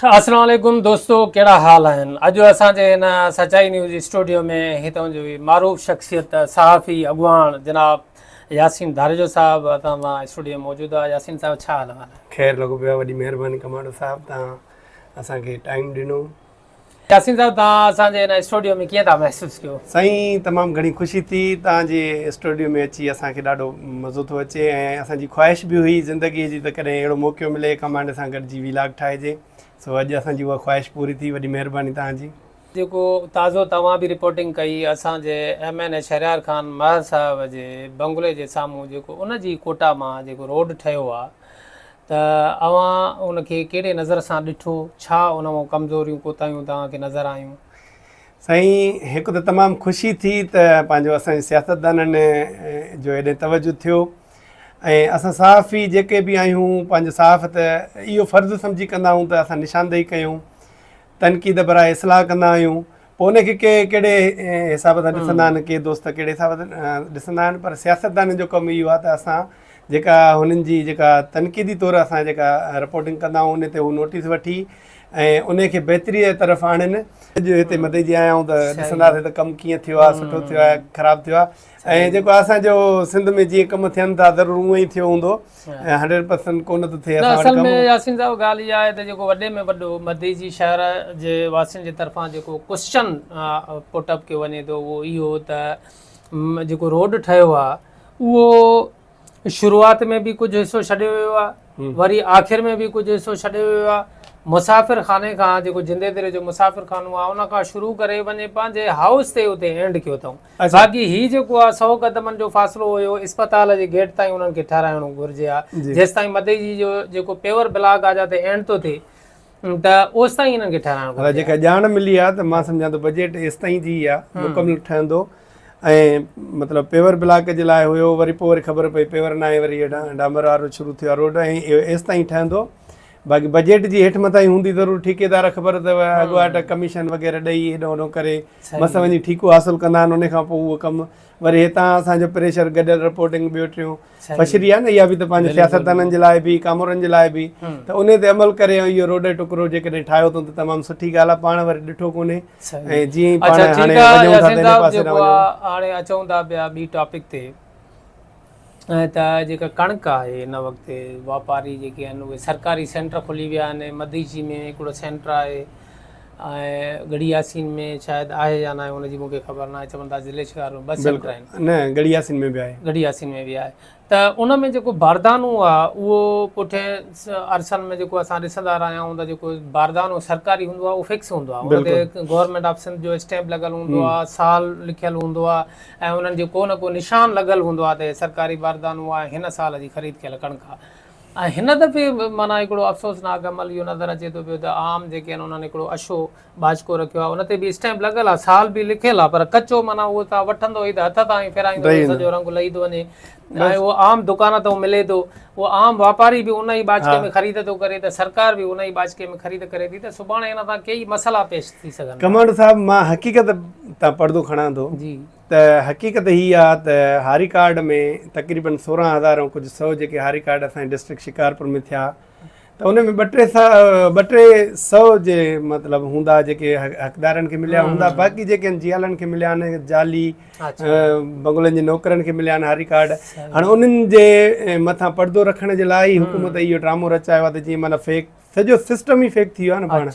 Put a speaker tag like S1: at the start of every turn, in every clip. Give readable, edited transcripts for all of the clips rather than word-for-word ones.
S1: السلام عليڪم دوستو ڪهڙا حال آهن اڄ اسان جي هن سچائي نيوز اسٽوڊيو ۾ هتان جو معروف شخصيت صحافي اڳواڻ جناب ياسين ڌاريجو صاحب اسان سان اسٽوڊيو ۾ موجود آهي ياسين صاحب ڇا حال احوال آهي
S2: خير لڳو پيو آهي وڏي مهرباني ڪمانڊو صاحب تان اسان کي ٽائيم ڏنو.
S1: ياسين صاحب توهان اسان جي هن اسٽوڊيو ۾ ڪيئن ٿا محسوس ڪيو؟
S2: سائين تمام گهڻي خوشي ٿي توهان جي اسٽوڊيو ۾ اچي اسان کي ڏاڍو مزو ٿو اچي ۽ اسان جي خواهش به هئي زندگي جي ته ڪڏهن اهڙو موقعو ملي ڪمانڊ سان گڏجي ويلاگ ٺاهجي سو اڄ اسان جي اها خواهش پوري ٿي وڏي مهرباني توهان جي.
S1: جيڪو تازو توهان به رپورٽنگ ڪئي اسان جي M N A Shehryar Khan Mahar صاحب جي بنگلي جي سامهون جيڪو ان جي ڪوٽا مان جيڪو روڊ ٺهيو آ ته اوهان ان کي ڪهڙي نظر سان ڏٺو؟ ڇا ان مان ڪمزوريون ڪوتاهيون توهان کي نظر آيون؟
S2: سائين هڪ ته تمام خوشي ٿي ته پنهنجو اسان جي سياستدانن جو ايڏي توجه ٿيو ۽ اسان صحافي جيڪي به آهيون پنهنجو صحافت اهو فرض سمجهي ڪندا آهيون ته اسان نشاندهي ڪيون تنقيد براء اصلاح ڪندا آهيون پوء ان کي ڪي ڪهڙي حساب سان ڏسندا آهن ڪي دوست ڪهڙي حساب سان ڏسندا آهن پر سياستدانن جو ڪم اهو آهي ته اسان جيڪا هنن جي جيڪا تنقيدي طور اسان جيڪا رپورٽنگ ڪندا آهيون ان تي هو نوٽيس وٺي ۽ ان کي بهتري جي طرف آڻين اڄ هتي مدئي جي آيا آهيون ته ڏسنداسين ته ڪم ڪيئن ٿيو آهي سٺو ٿيو آهي خراب ٿيو آهي ۽ جيڪو اسان جو سنڌ ۾ جيئن ڪم ٿين ٿا ضرور اونئن ئي ٿيو هوندو هنڊريڊ پرسنٽ ڪونه ٿو ٿئي
S1: اسان وٽ ڪم. اصل ۾ ياسين صاحب ڳالهه اها آهي ته جيڪو وڏي ۾ وڏو مديجي شهر جي واسين جي طرفان جيڪو ڪوسچن پٽ اپ ڪيو وڃي ٿو اهو اهو ته جيڪو روڊ ٺهيو آهي اهو شروعات ۾ به ڪجهه حصو ڇڏيو ويو آهي وري آخر ۾ به ڪجهه حصو ڇڏيو ويو آهي مسافر خاني کان جيڪو جندي دري جو مسافر خانو آهي ان کان شروع ڪري وڃي پنهنجي هائوس تي اتي اينڊ ڪيو اٿئون باقي هي جيڪو آ سئو قدمن جو فاصلو هيو اسپتال جي گيٽ تائين انهن کي ٺهرائڻو گهرجي ها جيستائين مدئجي جو جيڪو پيور بلاڪ آ جاتي اينڊ ٿو ٿئي ته اوستائين انهن کي ٺهرائڻو گهرجي ها.
S2: جيڪا ڄاڻ ملي آ ته مان سمجهان ٿو بجيٽ ايستائين جي ئي آ مڪمل ٺهندو ۽ مطلب پيور بلاڪ جي لاء هيو وري پوء وري خبر پئي پيور ناهي وري ڊامر وارو شروع ٿيو آ روڊ ۽ اهو ايستائين ٺهندو باقي بجيٽ جي هيٺ مٿاهين هوندي ضرور ٺيڪيدار خبر اٿو اڳواٽ ڪميشن وغيره ڏئي هيڏو هوڏو ڪري مس وڃي ٺيڪو حاصل ڪندا آهن ان کان پوء اهو ڪم وري هتان اسان جو پريشر گڏيل رپورٽنگ ٻيو ٽيون فشري آهي نه اها به ته پنهنجي سياستدانن جي لاء به ڪامورن جي لاء به ته ان تي عمل ڪري ۽ اهو روڊ جو ٽڪرو جيڪڏهن ٺاهيو اٿئون ته تمام سٺي ڳالهه آهي پاڻ وري ڏٺو ڪونهي ۽ جيئن ئي پاڻ هاڻي وڃون ٿا ته ان پاسي ڏانهن وڃون.
S1: هاڻي اچون ٿا پيا ٻي ٽاپڪ تي. ۽ ته جيڪا ڪڻڪ آهي هن وقت واپاري جيڪي آهن اهي سرڪاري سينٽر کلي ويا آهن مديجي ۾ هڪڙو سينٽر آهي ۽ ڳڙهي ياسين ۾ شايد آهي يا ناهي ان جي مونکي خبر ناهي چون ٿا ضلعي شڪارپور ۾ ٻه سينٽر آهن
S2: نه ڳڙهي ياسين ۾ به آهي
S1: ڳڙهي ياسين ۾ به آهي ته ان ۾ جيڪو باردانو آهي اهو پٺين عرصن ۾ جيڪو اسان ڏسندا رهيا آهيون ته جيڪو باردانو سرڪاري هوندو آهي اهو فڪس هوندو آهي ان تي گورنمينٽ آف سنڌ جو اسٽيمپ لڳل هوندو آهي سال لکيل هوندو آهي ۽ انهن جو ڪو نه ڪو نشان لڳل هوندو آهي ته هي سرڪاري باردانو آهي ۽ هن سال جي خريد ڪيل ڪڻڪ آهي ۽ هن دفعي معنيٰ هڪڙو افسوسناڪ عمل اهو نظر اچي ٿو پيو ته عام جيڪي آهن انهن هڪڙو اشو ٻاچڪو رکيو آهي ان تي به اسٽيمپ لڳل آهي سال به لکيل آهي پر ڪچو معنيٰ اهو توهان وٺندو ئي ته هٿ تان ئي ڦيرائيندو ته سڄو رنگ لهي ٿو وڃي ۽ اهو عام دڪان تان ملي ٿو اهو عام واپاري به ان ئي ٻاچڪي ۾ خريد ٿو ڪري ته سرڪار به ان ئي ٻاچڪي ۾ خريد ڪري ٿي ته سڀاڻي ان تان ڪيئي مسئلا پيش ٿي سگهن ٿا.
S2: ڪمانڊر صاحب مان حقيقت تان پردو کڻان ٿو ته حقيقت هي آ ته هاري ڪارڊ ۾ تقريبن 16 هزار ۽ ڪجهه سئو جيڪي هاري ڪارڊ اسان جي ڊسٽرڪٽ شڪارپور ۾ ٿيا ته ان ۾ ٻه ٽي سئو جي مطلب هوندا جيڪي حقدارن کي مليا هوندا باقي جيڪي جيالن کي مليا آهن جعلي بنگلن جي نوڪرن کي مليا آهن هاري ڪارڊ هاڻي انهن جي مٿان پردو رکڻ جي لاء ئي حڪومت اهو ڊرامو رچايو آهي ته جيئن معنيٰ فيڪ سڄو سسٽم ئي فيڪ ٿي ويو آهي نه پاڻ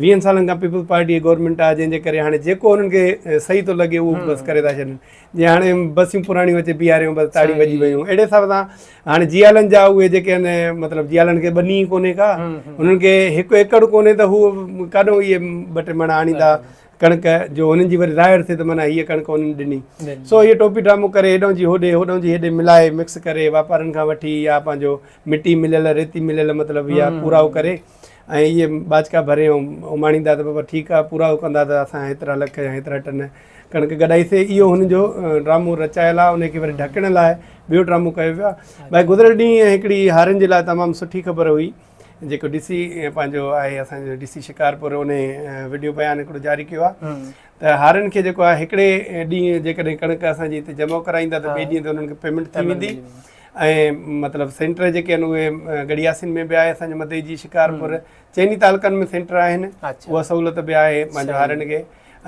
S2: ويهن سالن کان پيپلز پارٽي جي گورنمينٽ آهي جنهن جي ڪري هاڻي جيڪو هنن کي صحيح ٿو لڳي اهو بس ڪري ٿا ڇڏن جي هاڻي بسيون پراڻيون اچي بيهاريون بس تاڙيون وڄي ويون اهڙي حساب سان هاڻي جيالن جا اهي جيڪي آهن مطلب جيالن کي ٻني ئي ڪونهي ڪا هنن کي هڪ ايڪڙ ڪونهي ته هو ڪاڏو اهي ٻه ٽي مڻ آڻيندا ڪڻڪ جو هنن جي وري ظاهر ٿئي ته معنيٰ هيء ڪڻڪ هنن ڏني. سو هيء ٽوپي ڊرامو ڪري هيڏانهن جي هوڏي، هوڏانهن جي هيڏي ملائي مڪس ڪري واپارين کان وٺي يا پنهنجو مٽي مليل ريتي مليل مطلب يا پورائو ڪري ۽ اهي ٻاچڪا ڀري ۽ اماڻيندا ته بابا ٺيڪ آ پورائو ڪندا ته اسان هيترا لک يا هيترا ٽن ڪڻڪ گڏائي سي اهو هن جو ڊرامو رچايل آ ان کي وري ڍڪڻ لاء ٻيو ڊرامو ڪيو ويو آ باقي گذريل ڏينهن هڪڙي هارين جي لاء تمام سٺي خبر هئي جيڪو ڊي سي پنهنجو آهي اسان جو ڊي سي شڪارپور ان وڊيو بيان هڪڙو جاري ڪيو آهي ته هارين کي جيڪو آهي هڪڙي ڏينهن جيڪڏهن ڪڻڪ اسان جي هتي جمع ڪرائيندا ته ٻئي ڏينهن تي انهن کي پيمنٽ ٿي ويندي ۽ مطلب سينٽر جيڪي آهن اهي ڳڙهياسين ۾ به آهي اسان جي مدئي جي شڪارپور چئني تعلقن ۾ سينٽر آهن اها سهولت به آهي پنهنجو هارين کي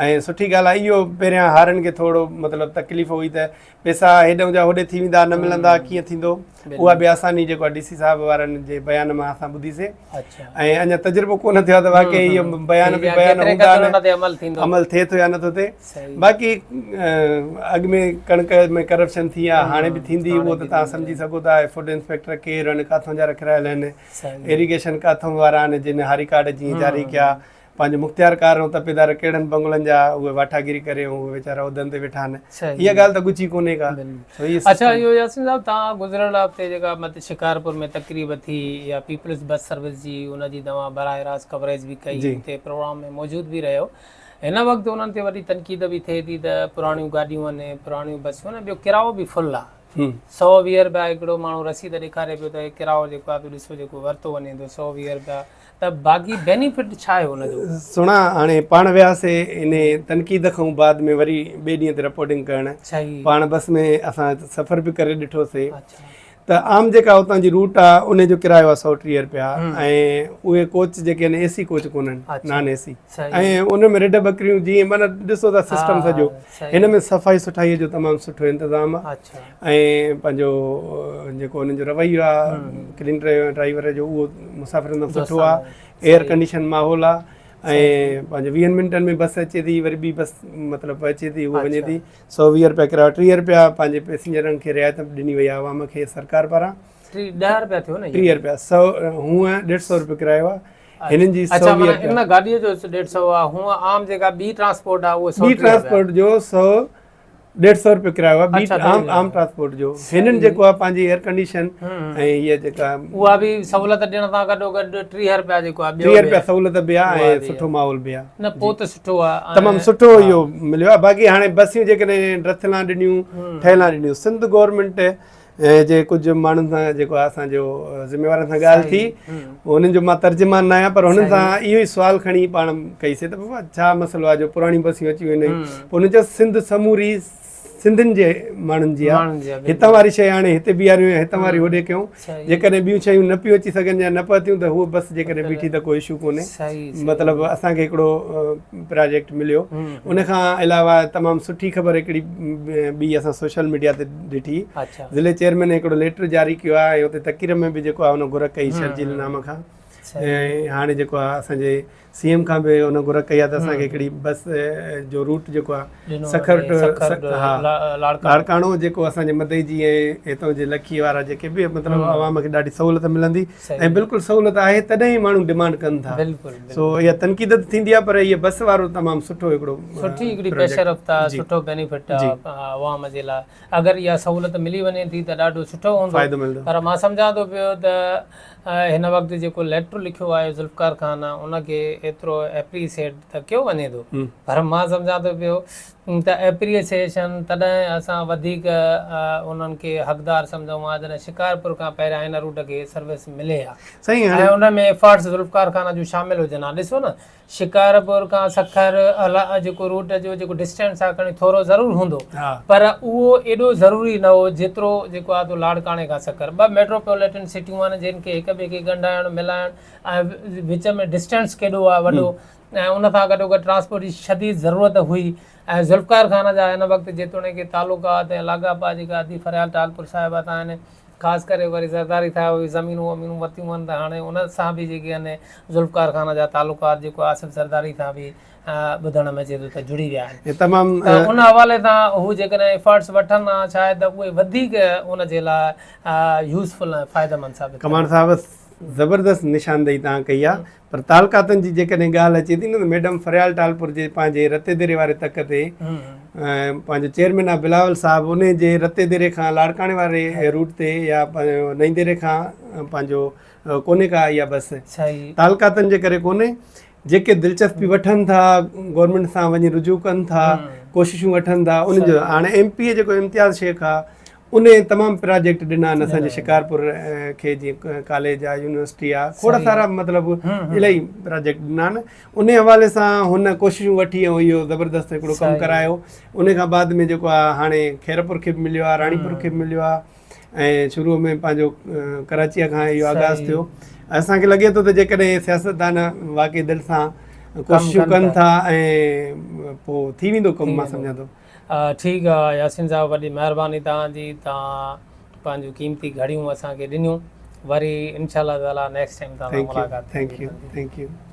S2: ۽ سٺي ڳالهه آهي اهو پهريان هارين کي ٿورو مطلب تڪليف هئي ته پيسا هيڏئون جا هوڏي ٿي ويندا نه ملندا ڪيئن ٿيندو اها به آساني جيڪو آهي ڊي سي صاحب وارن جي بيان مان اسان ٻڌيسي ۽ اڃا تجربو ڪونه ٿيو آهي ته واقعي اهو بيان به بيان هوندا آهن عمل ٿئي ٿو يا نٿو ٿئي باقي اڳ ۾ ڪڻڪ ۾ ڪرپشن ٿي آهي هاڻي به ٿيندي اهو ته توهان سمجهي سگهو ٿا فوڊ انسپيڪٽر ڪير آهن ڪاٿون جا رکرايل آهن ايريگيشن ڪاٿون وارا آهن جن هاري ڪارڊ جيئن جاري ڪيا پنهنجو مختيار ڪار ۽ تپيدار ڪهڙن بنگلن جا اهي واٺاگيري ڪري ۽ اهي ويچارا عهدن تي ويٺا آهن. اها ڳالهه ته ڳجهي ڪونهي ڪا. سو هي
S1: اڇا اهو ياسين صاحب توهان گذريل هفتي جيڪا مت شڪارپور ۾ تقريب ٿي يا پيپلز بس سروس جي ان جي توهان براهه راست ڪوريج به ڪئي اتي پروگرام ۾ موجود به رهيو هن وقت انهن تي وڏي تنقيد به ٿئي ٿي ته پراڻيون گاڏيون آهن پراڻيون بسون آهن ٻيو ڪرايو به فل آهي 120 رپيا هڪڙو ماڻهو رسيد ڏيکاري پيو ته ڪرايو جيڪو آهي ڏسو جيڪو ورتو وڃي ٿو 120 رپيا ته باقي بينيفٽ ڇا آهي ان جو؟
S2: سهڻا هاڻي پاڻ وياسي انهي تنقيد کان بعد ۾ وري ٻئي ڏينهن تي رپورٽنگ ڪرڻ پاڻ بس ۾ اسان سفر به ڪري ڏٺوسي ته عام جيڪا اتان جي روٽ آ انهي جو ڪرايو آ 130 رپيا ۽ اهي ڪوچ جيڪي آهن اي سي ڪوچ ڪونهن نان اي سي ۽ ان ۾ رڍ ٻڪريون جيئن معنيٰ ڏسو ٿا سسٽم سڄو هن ۾ صفائي سٺائي جو تمام سٺو انتظام آ ۽ پنهنجو جيڪو انهن جو رويو آ ڪلين ڊرائيور جو اهو مسافرن سان سٺو آ ايئر ڪنڊيشن ماحول آ ۽ پنهنجو ويهن منٽن ۾ بس اچي ٿي وري ٻي بس مطلب اچي ٿي اهو وڃي ٿي 120 روپيا ڪرايو 30 روپيا پنهنجي پيسنجرن کي رعايت به ڏني وئي آ عوام کي سرڪار پاران
S1: 10 روپيا ٿيو نه
S2: 30 روپيا 100 هونء 150 روپيو ڪرايو آ هنن جي
S1: اڇا معنيٰ ان گاڏي جو 150 آ هونء عام جيڪا ٻي ٽرانسپورٽ آ اهو
S2: 100 ٻي ٽرانسپورٽ جو 100 ڏيڍ سئو روپيو ڪرايو آهي ٻي عام عام ٽرانسپورٽ جو هنن جيڪو آهي پنهنجي ايئر ڪنڊيشن ۽ هيء جيڪا
S1: اها به سهولت ڏيڻ سان گڏو گڏ 30 روپيا جيڪو آهي
S2: 30 روپيا سهولت به آهي ۽ سٺو ماحول به آهي
S1: نه پوء ته سٺو آهي
S2: تمام سٺو اهو مليو آهي باقي هاڻي بسيون جيڪڏهن رٿيلان ڏنيون ٺهيلان ڏنيون سنڌ گورنمينٽ ۽ جي ڪجهه ماڻهن سان جيڪو آهي اسان جو ذميوارن سان ڳالهه ٿي انهن جو مان ترجمان نه آهيان پر هنن سان اهو ئي سوال کڻي پاڻ ڪئي سي ته بابا ڇا مسئلو آهي جو پراڻيون بسيون اچي ويون آهن پوء هنن چيو سنڌ سموري سنڌين جي ماڻهن جي آهي هتان واري شيء آڻي هتي بيهاريون يا هتان واري هوڏي ڪيون جيڪڏهن ٻيون شيون نه پيون اچي سگهن يا نه پهتيون ته هوء بس جيڪڏهن بيٺي ته ڪو اشو ڪونهي مطلب اسان کي هڪڙو پراجيڪٽ مليو ان کان علاوه تمام سٺي خبر هڪڙي ٻي اسان سوشل ميڊيا تي ڏٺي ضلعي چيئرمين هڪڙو ليٽر جاري ڪيو آهي ۽ اتي تقرير ۾ به جيڪو آهي ان گهر ڪئي شرجيل نام کان ۽ هاڻي جيڪو آهي اسان جي سي ايم کان به ان گهر ڪئي آهي ته اسان کي هڪڙي بس جو روٽ جيڪو آهي سکر ٽو ها لاڙڪاڻو جيڪو اسان جي مدئي جي ۽ هتان جي لکي وارا جيڪي به مطلب عوام کي ڏاڍي سهولت ملندي ۽ بلڪل سهولت آهي تڏهن ئي ماڻهو ڊمانڊ ڪن ٿا سو اها تنقيد ته ٿيندي آهي پر هيء بس وارو تمام سٺو هڪڙو
S1: سٺي هڪڙي پيش رفت آهي سٺو بينيفٽ آهي عوام جي لاء اگر اها سهولت ملي وڃي ٿي ته ڏاڍو سٺو هوندو پر مان سمجهان ٿو پيو ته هن وقت جيڪو ليٽر لکيو آهي ذوالفقار خان ان کي ايترو ايپريسيٽ ته ڪيو وڃي ٿو پر مان سمجهان ٿو پيو ته ايپريسيشن تڏهن اسان وڌيڪ انهن کي حقدار سمجهون ها جڏهن شڪارپور کان پهريان هن روٽ کي سروس ملي ها ۽ ان ۾ ايفرٽس ذوالفقار خان جون شامل هجن ها ڏسو نه شڪارپور کان سکر جيڪو روٽ جو جيڪو ڊسٽنس آهي کڻي ٿورو ضرور هوندو پر اهو ايڏو ضروري نه هو جيترو جيڪو آهي لاڙڪاڻي کان سکر ٻه ميٽروپوليٽن سٽيون آهن جن کي هڪ ٻئي کي ڳنڍائڻ ملائڻ ۽ وچ ۾ ڊسٽنس ڪيڏو آهي وڏو ۽ ان سان گڏو گڏ ٽرانسپورٽ جي شديد ضرورت هئي ۽ ذوالفقار خان جا هن وقت جيتوڻيڪ تعلقات ۽ لاڳاپا جيڪا ادي فريال ٽالپر صاحبه سان آهن خاص ڪري وري زرداري صاحب به زمينون ومينون ورتيون هئن ته هاڻي ان سان به جيڪي آهن ذوالفقار خان جا تعلقات جيڪو آصف زرداري سان به ٻڌڻ ۾ اچي ٿو ته جڙي ويا آهن
S2: تمام
S1: ته ان حوالي سان هو جيڪڏهن ايفرٽس وٺن ها شايد اهي وڌيڪ ان جي لاء يوزفل ۽ فائديمند ثابت ٿين.
S2: ڪمانڊ صاحب زبردست نشاندهي توهان ڪئي آهي پر تعلقاتن جي جيڪڏهن ڳالهه اچي ٿي نه ته ميڊم فريال ٽالپر جي پنهنجي رتي ديري واري تڪ تي پنهنجو چيئرمين آهي بلاول صاحب انهي جي رتي ديري کان لاڙڪاڻي واري روٽ تي يا نئين ديري کان پنهنجو ڪونهي ڪا اها بس تعلقاتن جي ڪري ڪونهي جيڪي دلچسپي وٺن ٿا گورنمينٽ سان وڃي رجوع ڪن ٿا ڪوششون وٺن ٿا انهن جو هاڻي ايم پي اي جيڪو امتياز شيخ آهي انهي تمام پراجيڪٽ ڏنا آهن اسان جي شڪارپور کي جيئن ڪاليج آ يونيورسٽي آ کوڙ سارا مطلب الاهي پراجيڪٽ ڏنا آهن انهي حوالي سان هن ڪوششون وٺي ۽ اهو زبردست هڪڙو ڪم ڪرايو انهي کان بعد ۾ جيڪو آ هاڻي خيرپور کي به مليو آ راڻيپور کي به مليو آ ۽ شروع ۾ پنهنجو ڪراچيء کان اهو آغاز ٿيو. اسان کي لڳي ٿو ته جيڪڏهن سياستدان واقعي دل سان ڪوششون ڪن ٿا ۽ پوء ٿي ويندو ڪم مان سمجهان ٿو.
S1: ٺيڪ آ ياسين صاحب وڏي مهرباني توهان جي توهان پنهنجون قيمتي گهڙيون اسان کي ڏنيون وري انشاء الله تعالي نيڪسٽ ٽائيم توهان سان ملاقات
S2: ٿيندي. Thank you thank you.